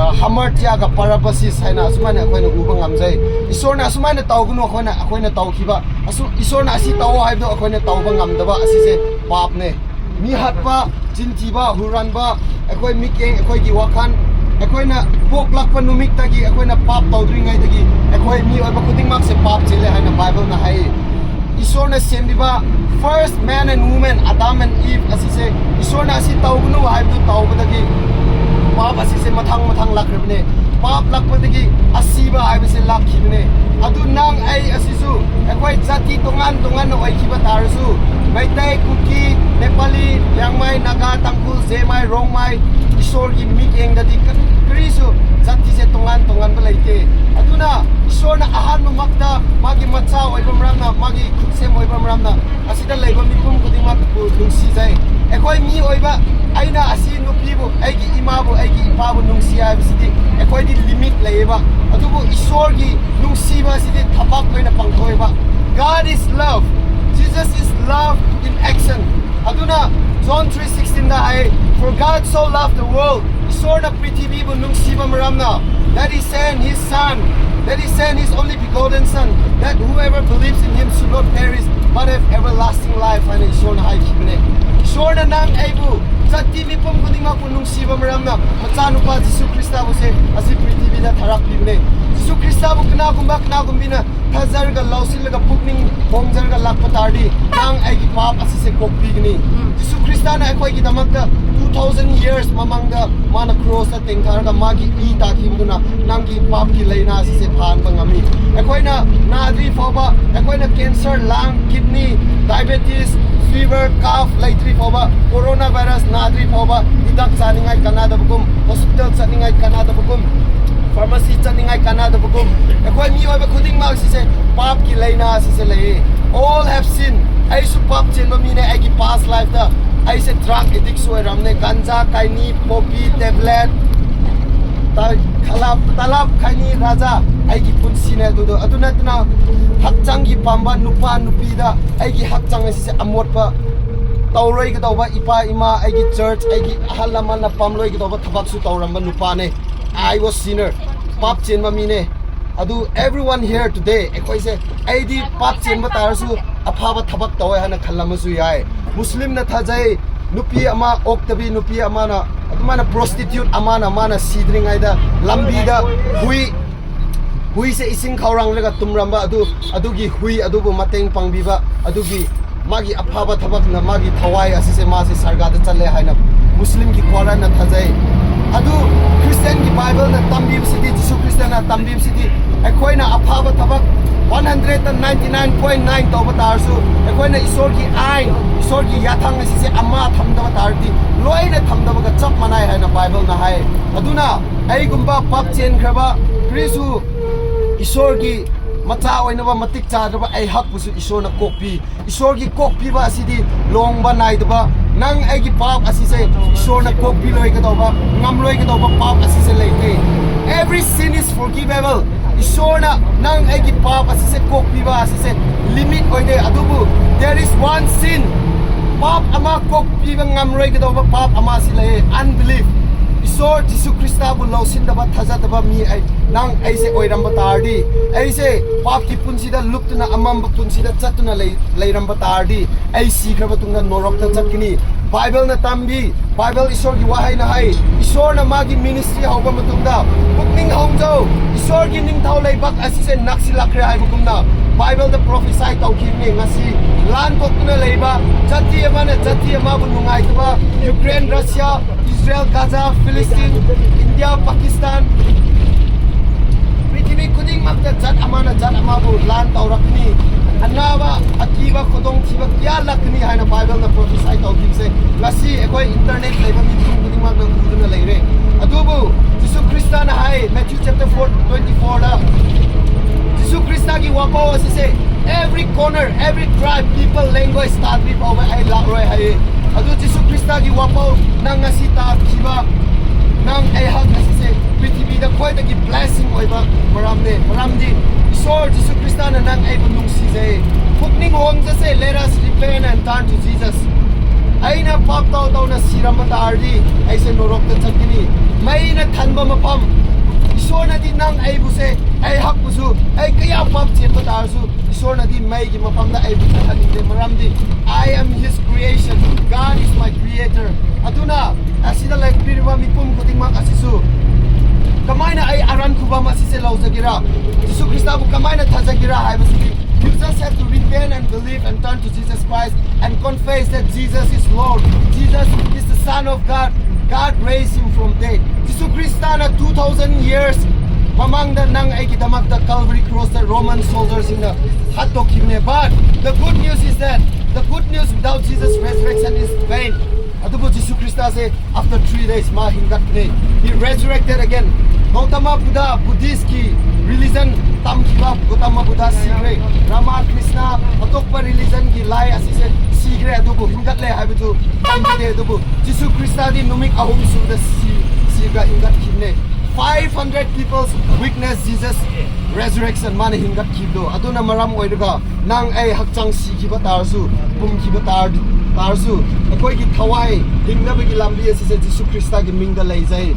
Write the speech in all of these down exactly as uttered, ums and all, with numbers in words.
Ah, hamartia ga parabasis haina asumaina akhoina uba ngamjai. Ishwarna asumaina taogunu akhoina, akhoina taokhiba. Asu, Ishwarna asi tao haibo akhoina taoba ngamdaba asise paap ne. Mi hatpa, chintiba, huranba, akhoi mikeng, akhoigi wakhan, akhoina poklakpa numit tagi, akhoina paap taodringaidagi, akhoi mi oiba khuding makse paap chele haina Bible na hai. Ishwarna sembiba first man and woman, Adam and Eve asise, Ishwarna asi taogunu haibo taobo dagi, paap asise mathang mathang lakrabane. Paap lakpadagi asiba haibose lakkhibo ne. Adu nang ai asisu, akhoi jati tongan tongan na oikhiba tarasu, Meitei, Kuki, Nepali, Liangmai, Naga, Tangkhul, Zemai, Rongmai, Ishwar gi mikeng dadi ka-, karisu jatise tongan tonganbo leite. Aduna Ishwarna ahanbo makta, magi macha oiba maramna, magi khutsem oiba maramna, asida leiba mipum khuding makgu lungsi jai. Akhoi mi oiba, aina asi nupibo, aigi imabo, aigi ipabo lungsi haibosidi, akhoidi limit leiba. Adugu Ishwar gi lungsiba sidi thabak oina pangthoiba. God is love. Jesus is love in action. Aduna John three sixteen da hai, "For God so loved the world," Ishwarna prithibibu lungsiba maramna, that he sent his son, that he sent his only begotten son, that whoever believes in him should not perish but have everlasting life, haina Ishwarna haikhibane. Ishwarna nang aibu, jati mipum khuding makgu lungsiba maramna, machanupa Jesu Khrista buse, asi prithibi da tharak pibane. Jesu Khrista bu kanakumba kanakumbina, thazarga laosinlaga pukning bongzarga lakpa tardi, nang aigi paap asise kok pigani. Jesu Khrista na akhoi gidamakta two thousand years mamangda, mana cross ta tengtharga magi pi takhiboduna, nanggi paap gi leina sise phanba ngammi. Akhoina nadri phaoba, akhoina cancer, lung, kidney, diabetes, fever, cough, leidri phaoba, coronavirus nadri phaoba, hidak chaningai kanadabagum, hospital chaningai kanadabagum, pharmacy chaningai kanadabagum. Akhoi mi oiba khuding mak sise, paap gi leina sise lei. All have sinned. Aisu paap chenba mine, aigi past life da. Aise drug addict su oiramne, ganja, khaini, poppy, tablet, ta-, khalap, talap, khaini, raja, aigi punsi ne dudu. Aduna tuna, hakchang gi pamba, nupa, nupi da, aigi hakchang asise amotpa, taoroi kadaoba, ipa, ima, aigi church, aigi ahal lamana pamloi kadaoba, thabak su taoramba nupa ne. I was sinner. Paap chenba mine. Adu everyone here today, akhoise, aidi paap chenba tarasu, aphaba thabak tao-e haina khalam masu yai. Muslim na thajai, nupi ama, oktabi nupi amana, adumana prostitute amana, mana sidringaida, lambida, hui, huise ising khaorang laga tumramba adu, adugi hui adubu mateng pangbiba, adugi magi aphaba thabak na magi thawai asise mase sarga da chale haina Muslim gi Quran na thajai. Adu Christian gi Bible na tambibo sidi, Jesu Khrista na tambibo sidi, akhoina aphaba thabak one hundred and ninety-nine point nine tauba tarasu, akhoina Isor gi ain, Isor gi yathang asise ama thamdaba tardi, loina thamdaba ga chap manai haina Bible na hai. Aduna, aigumba pap chen khraba, karisu, Isor gi macha oinaba matik chadraba ai hakbosu Isor na kokpi. Isor gi kokpiba asidi longba naidaba, nang aigi pap asise Isor na kokpi loi kadaoba, ngam loi kadaoba pap asise leite. Every sin is forgivable. Isor na nang aigi pap asise kokpiba asise limit oide adubu. There is one sin. Pap ama kokpiba ngam loi kadaoba pap ama si lei, unbelief. Isor Jesu Khrista bu laosindaba thajadaba mi ai, nang aise oiramba tardi, aise pap ki punsi da luptuna amamba punsi da chattuna lei, leiramba tardi, ai sikhraba tungga norok da chat kini. Bible na tambi, Bible Isor gi wahai na hai, Isor na magi ministry haoba matungda, pukning hongjo, Isor gi ningthao leibak asise naksi lakre haibo kumna, Bible da prophesy tao kini ngasi, lan koktuna leiba, jati ama na jati ama bu nungai tuba, Ukraine, Russia, Israel, Gaza, Philistine, India, Pakistan, prithibi khuding makta jat ama na jat ama bu lan tao rakni. Anaba, akiba, khodong thiba kia lakni haina Bible na prophesy tao kibse. Ngasi, akhoi internet leiba mi khuding makna uduna leire. Adubu, Jesu Khrista na hai, Matthew chapter four, twenty-four da. Jesu Khrista gi wapao asise, every corner, every tribe, people, language, tat bi pao ba ai lakroi hai. Adu Jesu Khrista gi wapao, nang ngasi ta kiba, nang ai hak asise, prithibi da khoi da gi blessing oiba, maram ne, maram di, Isor Jesu Khrista na nang ai bu nungsi je. Pukning hong jase, let us repent and turn to Jesus. Aina pap tao taona siram matardi, aise norok ta chat kini. Maina thanba mapam. Isor nadi nang aibuse, ai hakbusu, ai kaya pap chat matarasu, Isor nadi maigi mapamda aibu chat hanide maramdi. I am his creation. God is my creator. Aduna, asida leng piriba mipum khuding mak asisu. Kamaina ai aran khubam asise laojakira. Jesu Khrista bu kamaina thajakira haibasidi. You just have to repent and believe and turn to Jesus Christ and confess that Jesus is Lord. Jesus is the Son of God. God raised him from dead. Jesu Khrista na two thousand years mamangda nang aigi damakta Calvary Cross ta Roman soldiers singna hattokhimne. But the good news is that the good news without Jesus' resurrection is vain. Adubu Jesu Khrista se after three days ma hinggat ne. He resurrected again. Gautama Buddha, Buddhist ki religion tamkhiba Gautama Buddha sikre. Rama Krishna, atokpa religion ki lai asise sikre adubu hinggat le haibutu tamkhi de adubu. Jesu Khrista di numit ahum suda si, siga hinggat khimne. Five hundred people witness Jesus resurrection mana hinggat khibdo. Aduna maram oidaga nang ai hakchang sikhiba tarsu, pumkhiba tar, tarsu, akoigi thawai hingdabagi lambi asise Jesu Khrista gi mingda leijai.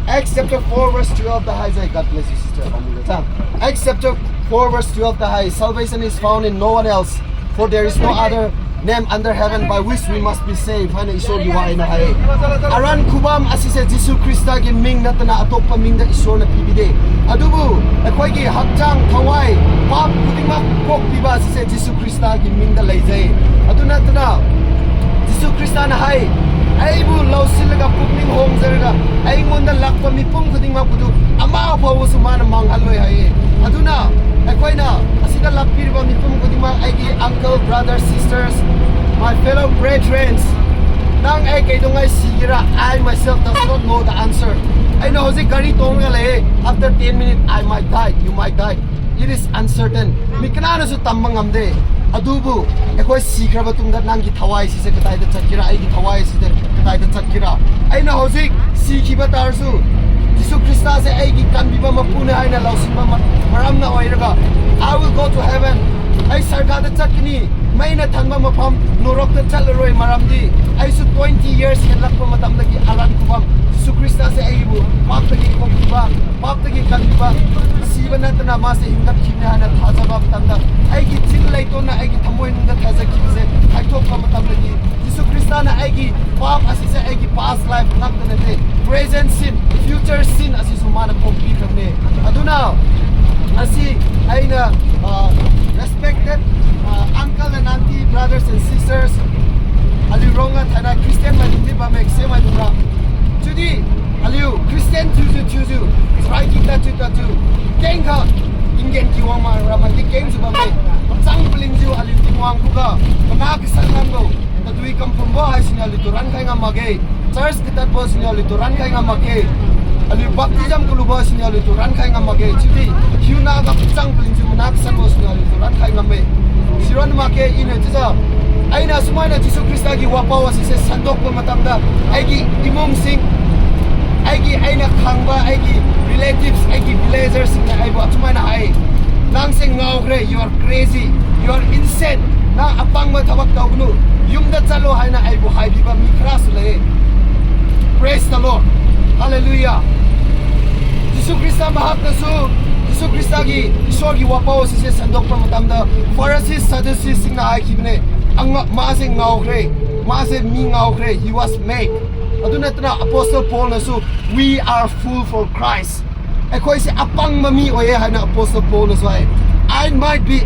Acts chapter four verse twelve ta haijai. God bless you, sister. Acts chapter four verse twelve ta hai, salvation is found in no one else, for there is no other name under heaven by which we must be saved. Haina Isor gi wahina hai. Aran khubam asise Jesu Khrista gi ming natna atokpa mingda Isor na pibide. Adubu, akoigi hakchang thawai, pap khuding mak kok piba asise Jesu Khrista gi mingda leijai. Adu natna, Jesu Khrista na hai, aibu laosilaga pukning hongjarga, aingunda lakpa mipum khuding makbutu, ama paosu mana manghaloi hai. Aduna, akoina, asida lakpiriba mipum khuding mak, aigi uncle, brothers, sisters, my fellow brethren, nang ai kaidung ai sigira, I myself does not know the answer. Aina hojik gari tongga le, after ten minutes, I might die, you might die. It is uncertain. Mi kananasu tamba ngamde. Adubu, akoi sikhra batungda nanggi thawai sise kataida chatkira, aigi thawai sise kataida chatkira. Aina hojik sikhiba tarsu, Jesu Khrista se aigi kanbiba mapune haina laosinba ma-, maramna oiraga, I will go to heaven. Ai sarga da chatkini, maina thanba mapam, norok da chatlaroi maramdi. Aisu twenty years henlakpa matamdagi aran khubam, Jesu Khrista se aibu, papdagi kokhiba, papdagi kanbiba, siba natna mase hingkhat khimne haina thajaba matamda, aigi chin leitonna aigi thamoinungda thaja khibse, haithokba matamdagi, Jesu Khrista na aigi pap asise aigi past life ngakdana de, present sin, future sin asisu mana kokpi khamne. Aduna, asi aina, ah, respected, ah, uncle and auntie, brothers and sisters, aliu rongga thainai Christian maidungdi bamme, Christian maidungra. Chiudi, aliu Christian thiujiu thiujiu, rai ki tadjiu tadjiu, kengkha, tinggen ki wang ma ramaidi kengjiu bamme, pachang palingjiu aliu Tingwang khuga, mana kasan ngambo, tadui kamphumbo haisiniu aliutu rankhai ngam makge, church katadbo siniu aliutu rankhai ngam makge, aliu baptism kalubo siniu aliutu rankhai ngam makge, chiudi, hiuna ga pachang palingjiu mana kasanbo siniu aliutu rankhai ngamme. Siron makge iniu chiujiu, aina sumaina Jesu Khrista gi wapao asise sandokbo matamda, aigi imung sing, aigi aina khangba, aigi relatives, aigi villagers singna aibo asumaina hai, nangse ngaokhaire, you are crazy, you are insane, nang apangbo thabak taogunu, yumda chatlo haina aibo haibiba mi kharasule. Praise the Lord. Hallelujah. Jesu Khrista mahaknasu, Jesu Khrista gi, Isor gi wapao asise sandokbo matamda, Pharisees, Sadducees singna haikhibone, anga, mase ngaokhaire, mase mi ngaokhaire, he was mad. Aduna tana Apostle Paul nasu, we are fool for Christ. Aikhoise apangba mi oi-e haina Apostle Paul nasu hai. I might be,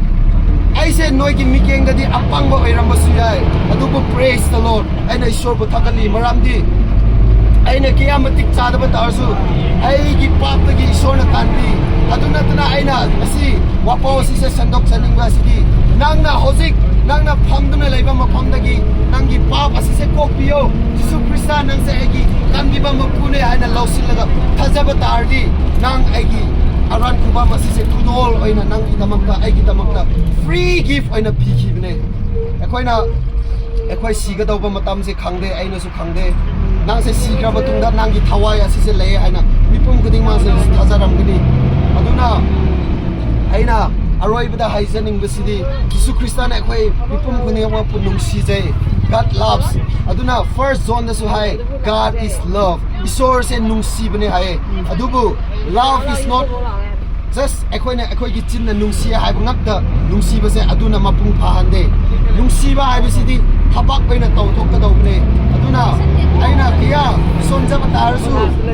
aise noigi mikengdadi apangbo oiramba sui-e. Adubo praise the Lord. Aina Isorbo thagali maramdi, aina kaya matik chadaba tarsu, aigi papdagi Isorna tanbi. Aduna tana aina asi wapao asise sandok chaningba asidi, nangna hojik, nangna phamduna leiba maphamdagi, nanggi pap asise kokpiyo. Jesu Khrista nangse aigi kanbiba mapune haina laosinlaga thajaba tardi, nang aigi aran khubam asise khudol oina nanggi damakta, aigi damakta free gift oina pikhibone. Aikhoina, aikhoi sikadaoba matamse khangde, ainasu khangde. Nangse sikhra matungda nanggi thawai asise lei haina mipum khuding makse thajaram gani. Aduna, aina aroibada haijaningbasidi, Jesu Khrista niu aikhoi mipum khuding makpu nungsije. God loves. ꯑꯗꯨꯅ First John ꯗꯁꯨ ꯍꯥꯏ, God is love. ꯏꯁꯣꯔꯁꯦ ꯅꯨꯡꯁꯤꯕꯅꯦ ꯍꯥꯏꯌꯦ꯫ ꯑꯗꯨꯕꯨ love is not just ꯑꯩꯈꯣꯏꯅ, ꯑꯩꯈꯣꯏꯒꯤ ꯆꯤꯟꯅ ꯅꯨꯡꯁꯤ ꯍꯥꯏꯕ ꯉꯥꯛꯇ ꯅꯨꯡꯁꯤꯕꯁꯦ ꯑꯗꯨꯅ ꯃꯄꯨꯡ ꯐꯥꯍꯟꯗꯦ꯫ ꯅꯨꯡꯁꯤꯕ ꯍꯥꯏꯕꯁꯤꯗꯤ ꯊꯕꯛ ꯑꯣꯏꯅ ꯇꯧꯊꯣꯛꯀꯗꯧꯕꯅꯦ꯫ ꯑꯗꯨꯅ ꯑꯩꯅ ꯀꯌꯥ ꯁꯣꯟꯖꯕ ꯇꯥꯔꯁꯨ,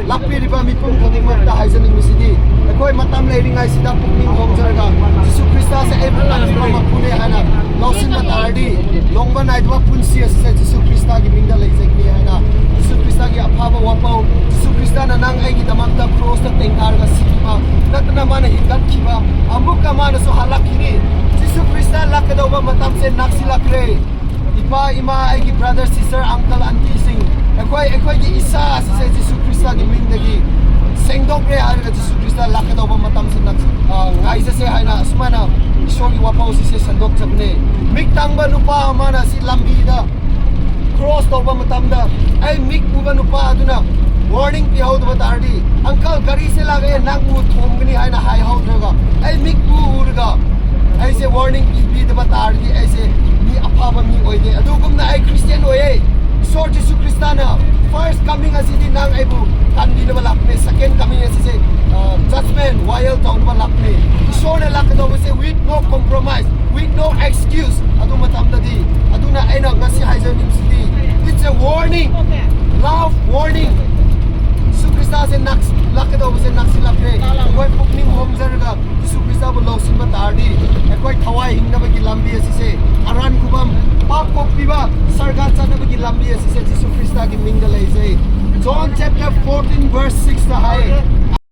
ꯂꯥꯛꯄꯤꯔꯤꯕ ꯃꯤꯄꯨꯝ ꯈꯨꯗꯤꯡꯃꯛꯇ ꯍꯥꯏꯖꯅꯤꯡꯕꯁꯤꯗꯤ, ꯑꯩꯈꯣꯏ ꯃꯇꯝ ꯂꯩꯔꯤꯉꯩꯁꯤꯗ ꯄꯨꯛꯅꯤꯡ ꯍꯣꯡꯖꯔꯒ, ꯖꯤꯁꯨ ꯈ꯭ꯔꯤꯁꯇꯁꯦ ꯑꯩꯕꯨ ꯀꯟꯕꯤꯕ ꯃꯄꯨꯅꯦ ꯍꯥꯏꯅ ꯂꯧꯁꯤꯟꯕ ꯇꯥꯔꯗꯤ, ꯂꯣꯡꯕ ꯅꯥꯏꯗꯕ ꯄꯨꯟꯁꯤ ꯑꯁꯤꯁꯦ ꯖꯤꯁꯨ ꯈ꯭ꯔꯤꯁꯇꯒꯤ ꯃꯤꯡꯗ ꯂꯩꯖꯒꯅꯤ ꯍꯥꯏꯅ, ꯖꯤꯁꯨ ꯈ꯭ꯔꯤꯁꯇꯒꯤ ꯑꯐꯕ ꯋꯥꯄꯥꯎ, ꯖꯤꯁꯨ ꯈ꯭ꯔꯤꯁꯇꯅ ꯅꯪ ꯑꯩꯒꯤꯗꯃꯛꯇ ꯀ꯭ꯔꯣꯁꯇ ꯇꯦꯡꯊꯥꯔꯒ ꯁꯤꯈꯤꯕ ꯅꯠꯇꯅ ꯃꯥꯅ ꯍꯤꯡꯒꯠꯈꯤꯕ, ꯑꯃꯨꯛꯀ ꯃꯥꯅꯁꯨ ꯍꯜꯂꯛꯈꯤꯅꯤ꯫ ꯖꯤꯁꯨ ꯈ꯭ꯔꯤꯁꯇ ꯂꯥꯛꯀꯗꯧꯕ ꯃꯇꯝꯁꯦ ꯅꯛꯁꯤꯜꯂꯛꯈ꯭ꯔꯦ꯫ ꯏꯄꯥ, ꯏꯃꯥ, ꯑꯩꯒꯤ brother, sister, uncle, aunty ꯁꯤꯡ, ꯑꯩꯈꯣꯏ, ꯑꯩꯈꯣꯏꯒꯤ ꯏꯁꯥ ꯑꯁꯤꯁꯦ ꯖꯤꯁꯨ ꯈ꯭ꯔꯤꯁꯇꯒꯤ ꯃꯤꯡꯗꯒꯤ ꯁꯦꯡꯗꯣꯛꯈ꯭ꯔꯦ ꯍꯥꯏꯔꯒ ꯖꯤꯁꯨ ꯈ꯭ꯔꯤꯁꯇ ꯂꯥꯛꯀꯗꯧꯕ ꯃꯇꯝꯁꯤꯗ, ꯑ, ꯉꯥꯏꯖꯁꯦ ꯍꯥꯏꯅ ꯑꯁꯨꯃꯥꯏꯅ ꯏꯁꯣꯔꯒꯤ ꯋꯥꯄꯥꯎ ꯁꯤꯁꯦ ꯁꯟꯗꯣꯛꯆꯕꯅꯦ꯫ ꯃꯤꯛ ꯇꯥꯡꯕ ꯅꯨꯄꯥ ꯑꯃꯅ ꯁꯤ ꯂꯝꯕꯤꯗ cross ꯇꯧꯕ ꯃꯇꯝꯗ, ꯑꯩ ꯃꯤꯛ ꯎꯕ ꯅꯨꯄꯥ ꯑꯗꯨꯅ warning ꯄꯤꯍꯧꯗꯕ ꯇꯥꯔꯗꯤ, "Uncle, ꯒꯥꯔꯤꯁꯦ ꯂꯥꯛꯑꯦ, ꯅꯪꯕꯨ ꯊꯣꯝꯒꯅꯤ" ꯍꯥꯏꯅ ꯍꯥꯏꯍꯧꯗ꯭ꯔꯒ, ꯑꯩ ꯃꯤꯛ ꯎꯔꯒ, ꯑꯩꯁꯦ warning ꯄꯤꯕꯤꯗꯕ ꯇꯥꯔꯗꯤ, ꯑꯩꯁꯦ ꯃꯤ ꯑꯐꯕ ꯃꯤ ꯑꯣꯏꯗꯦ꯫ ꯑꯗꯨꯒꯨꯝꯅ ꯑꯩ Christian ꯑꯣꯏꯌꯦ꯫ ꯏꯁꯣꯔ ꯖꯤꯁꯨ ꯈ꯭ꯔꯤꯁꯇꯅ first coming ꯑꯁꯤꯗꯤ ꯅꯪ ꯑꯩꯕꯨ ꯀꯟꯕꯤꯅꯕ ꯂꯥꯛꯄꯅꯦ꯫ Second coming ꯑꯁꯤꯁꯦ, ꯑ, judgment, ꯋꯥꯌꯦꯜ ꯇꯧꯅꯕ ꯂꯥꯛꯄꯅꯦ꯫ ꯏꯁꯣꯔꯅ ꯂꯥꯛꯀꯗꯧꯕꯁꯦ with no compromise, with no excuse꯫ ꯑꯗꯨ ꯃꯇꯝꯗꯗꯤ, ꯑꯗꯨꯅ ꯑꯩꯅ ꯉꯁꯤ ꯍꯥꯏꯖꯅꯤꯡꯕꯁꯤꯗꯤ, it's a warning, love warning꯫ ꯖꯤꯁꯨ ꯈ꯭ꯔꯤꯁꯇꯁꯦ ꯅꯛ-, ꯂꯥꯛꯀꯗꯧꯕꯁꯦ ꯅꯛꯁꯤꯜꯂꯛꯈ꯭ꯔꯦ꯫ ꯑꯩꯈꯣꯏ ꯄꯨꯛꯅꯤꯡ ꯍꯣꯡꯖꯔꯒ ꯖꯤꯁꯨ ꯈ꯭ꯔꯤꯁꯇꯕꯨ ꯂꯧꯁꯤꯟꯕ ꯇꯥꯔꯗꯤ, ꯑꯩꯈꯣꯏ ꯊꯋꯥꯏ ꯍꯤꯡꯅꯕꯒꯤ ꯂꯝꯕꯤ ꯑꯁꯤꯁꯦ, ꯑꯔꯥꯟ ꯈꯨꯕꯝ, ꯄꯥꯞ ꯀꯣꯛꯄꯤꯕ ꯁꯔꯒ ꯆꯠꯅꯕꯒꯤ ꯂꯝꯕꯤ ꯑꯁꯤꯁꯦ ꯖꯤꯁꯨ ꯈ꯭ꯔꯤꯁꯇꯒꯤ ꯃꯤꯡꯗ ꯂꯩꯖꯩ꯫ John chapter fourteen verse six ꯇ ꯍꯥꯏ,